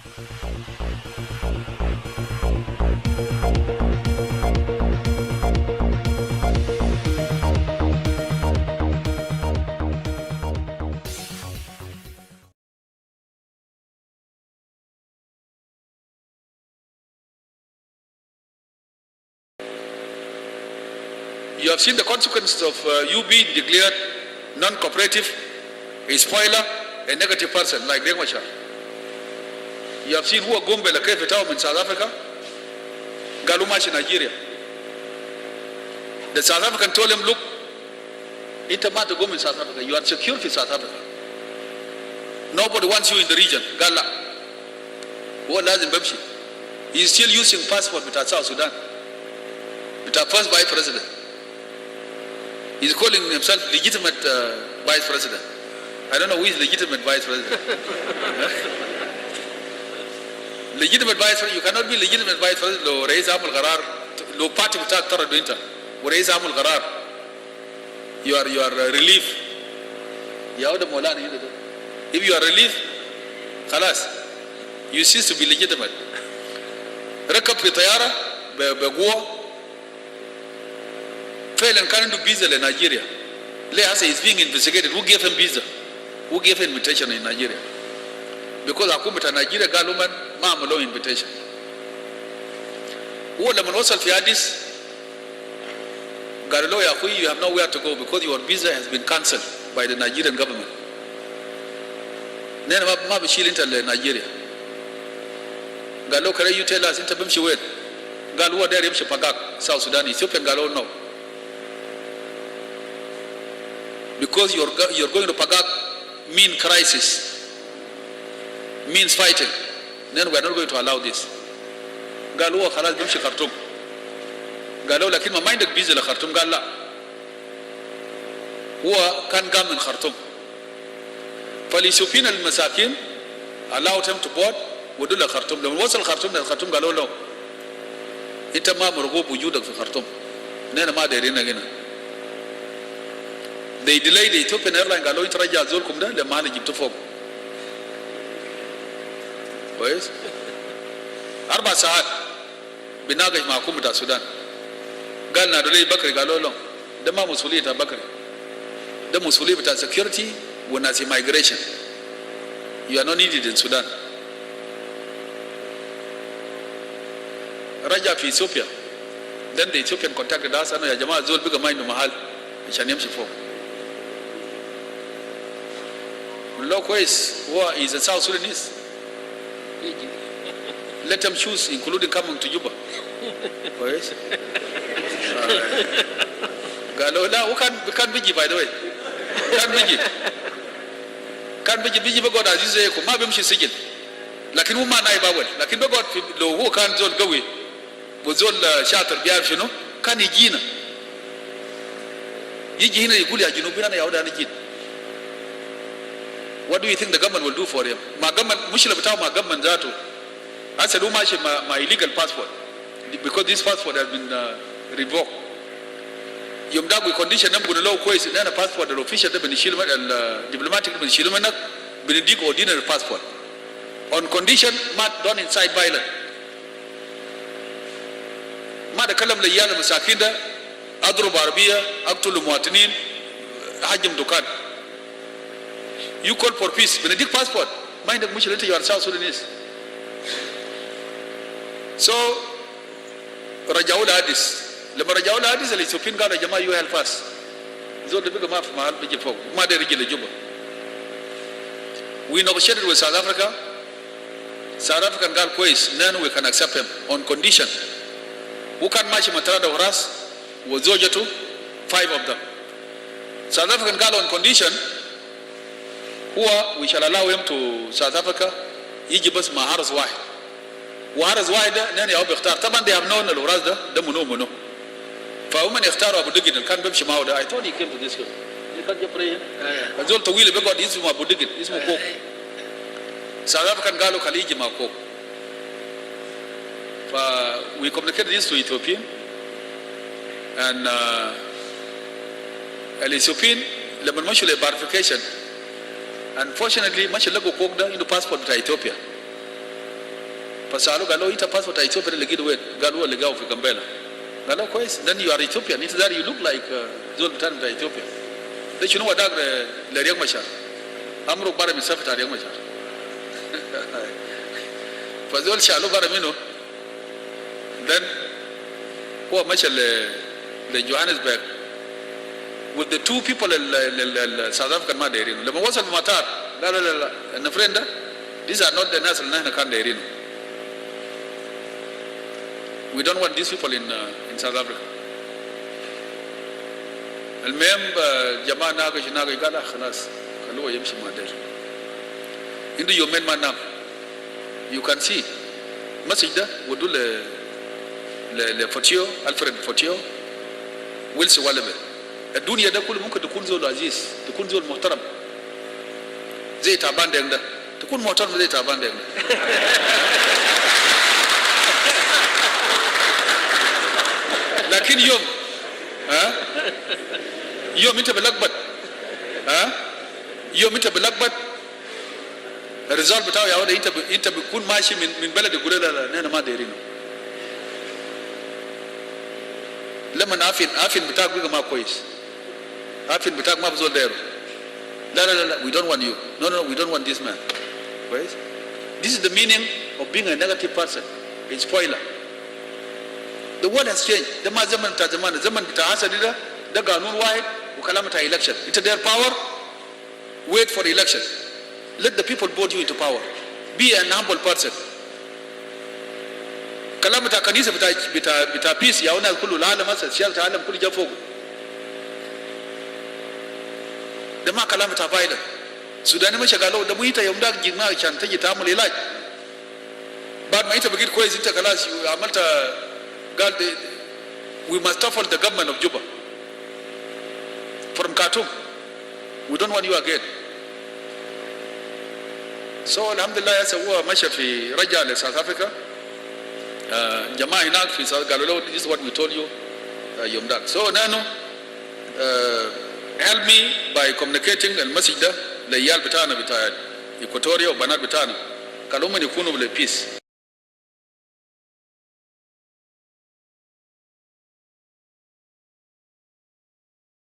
You have seen the consequences of you being declared non-cooperative, a spoiler, a negative person like Riek Machar. You have seen هو قوم بالكيف بتاعه من South Africa قالوا ماشي نيجيريا. The South African told him, look, انت ما تقوم من South Africa, you are secure في South Africa. Nobody wants you in the region. قال لا. هو لازم بمشي. He is still using passport بتاع South Sudan. بتاع first vice president. He's calling himself legitimate vice president. I don't know who is legitimate vice president. Legitimate vice president, you cannot be legitimate vice president لو رئيس عمل قرار، لو party بتاعك طرد انت ورئيس عمل قرار، you are relief. يا ود مولانا هنا ده. If you are relief، خلاص، you cease to be legitimate. ركب في طيارة بقوة، فعلا كان عنده فيزا لنيجيريا. ليه هسه is being investigated who gave him visa, who gave him invitation in Nigeria, because حكومة نيجيريا قالوا من ما عملوا invitation. هو لما وصل في اديس قالوا له يا اخوي، you have nowhere to go because your visa has been cancelled by the Nigerian government. نحن ما بشيل انت لنيجيريا. قال له can you tell us انت بمشي وين؟ قال هو داير يمشي Pagak, South Sudan. Ethiopian قالوا no, because you're going to Pagak mean crisis, means fighting. Then we are not going to allow this. قال هو خلاص بيمشي خرطوم. قالوا لكن ما عندك فيزا لخرطوم. قال لا، هو كان قام من خرطوم. فالاثيوبيين المساكين allowed him to board ودوا خرطوم. لما وصل خرطوم، الخرطوم قالوا له انت ما مرغوب وجودك في خرطوم، نحن ما دايرينك هنا. They delayed the Ethiopian airline. قالوا انت رجع زولكم ده لما انا جبته فوق كويس. 4 ساعات بناقش مع حكومة السودان. قال نادوا لي بكري. قالوا له ده ما مسؤولية بكري، ده مسؤولية بتاع security وناس immigration. You are not needed in Sudan. رجع في اثيوبيا. Then the Ethiopian contacted us، انه يا جماعة زول بقى ما عنده محل عشان يمشي فوق. قلنا كويس، هو is a South Sudanese, let them choose, including coming to Juba. كويس. قالوا لا، هو كان بيجي، by the way، كان بيجي بيجي بيقعد عزيز زيكم، ما بيمشي سجن، لكن هو ما نايب اول، لكن بيقعد في. لو هو كان زول قوي وزول شاطر بيعرف شنو، كان يجينا، يجي هنا يقول يا جنوبين انا يا ولد انا جيت. What do you think the government will do for him؟ ما government، مشكلة بتاعه مع government ذاته. هسه هو ماشي مع illegal passport because this passport has been revoked. يوم ده we condition them، قلنا له كويس، ان انا passport ال official ده بنشيل، ال diplomatic بنشيله منك، بنديك ordinary passport on condition ما don't incite violence، ما تكلم لعيال المساكين ده اضرب عربيه، اقتل المواطنين، هجم دكان. You call for peace، بنديك باسبورت، ما عندك مشكله، انت you are South Sudanese. So رجعوا لاديس. لما رجعوا لاديس، الاثيوبيين قالوا يا جماعه، you help us، زول ده بقى ما في محل بيجي فوق، ما داير يجي لجوبا. We negotiated with South Africa. South African قال كويس، then we can accept him on condition. وكان ماشي مع ثلاثة حراس وزوجته، five of them. South African قال on condition هو we shall allow him to South Africa، يجي بس مع حرس واحد، وحرس واحد ده نحن ياهو بيختار. طبعا they have known الحراس ده ده منو منو، فهم يختاروا ابو دقن اللي كان بيمشي معه ده. I thought he came to this hill. كان جبري الزول طويل بيقعد، اسمه ابو دقن، اسمه كوك. South African قالوا خليه يجي مع كوك. ف we communicated this to Ethiopian and الاثيوبيين لما مشوا ل verification، unfortunately مشوا لقوا كوك ده عنده باسبورت بتاع اثيوبيا. فسالوه، قال له: انت باسبورت اثيوبيا لقيته وين؟ قال هو لقاه في جامبيلا. قال له: كويس، then you are Ethiopian. انت there you look like زول بتاع اثيوبيا. ده شنو وداك لرياك مشار؟ امرق برا من صف بتاع رياك مشار. فزول شالوه برا منه. then هو مشى لجوهانسبرغ with the two people ال South African ما دايرينه. لما وصل المطار لا لا لا لا، النفرين ده these are not the الناس اللي نحن كان دايرينه. we don't want these people in South Africa. المهم جماعة ناقش ناقش، قال لا خلاص، خلوه يمشي مع ديل. عنده يومين ما نام. you can see message ده ودوا ل لفوتيو، الفريد فوتيو، ويلسون والبي. الدنيا ده كله ممكن تكون زول عزيز، تكون زول محترم زي تعبان ده، تكون محترم زي تعبان ده، لكن يوم ها يوم انت بلخبط، ها يوم انت بلخبط، ال result بتاعه يا ولد انت بتكون ماشي من بلد يقول لا لا، نحن ما دايرينه. لما عافين عافين بتاعك بقى ما كويس، عافين بتاعك ما بزول دايره. لا لا لا لا، we don't want you. no no, we don't want this man. كويس؟ this is the meaning of being a negative person, a spoiler. the world has changed. ده ما زمن بتاع زمان، زمن بتاع هسه ده. ده قانون واحد وكلام بتاع election. انت داير power، wait for election. let the people vote you into power. be an humble person. كلام بتاع كنيسه بتاع peace يا الناس كله، العالم هسه سياسه العالم كله جا فوق. ده ما كلام بتاع violence. السوداني مش قالوا ده مو انت يوم داك جينا عشان تجي تعمل علاج، بعد ما انت بقيت كويس انت خلاص عملت. قال we must topple the government of Juba from Khartoum. we don't want you again. so الحمد لله هسه هو مشى في رجع ل South Africa. جماعة هناك في South قالوا له this is what we told you يوم داك. so نحن help me by communicating ال message ده للعيال بتاعنا بتاع إيكواتوريا وبنات بتاعنا، قالوا من يكونوا بال peace.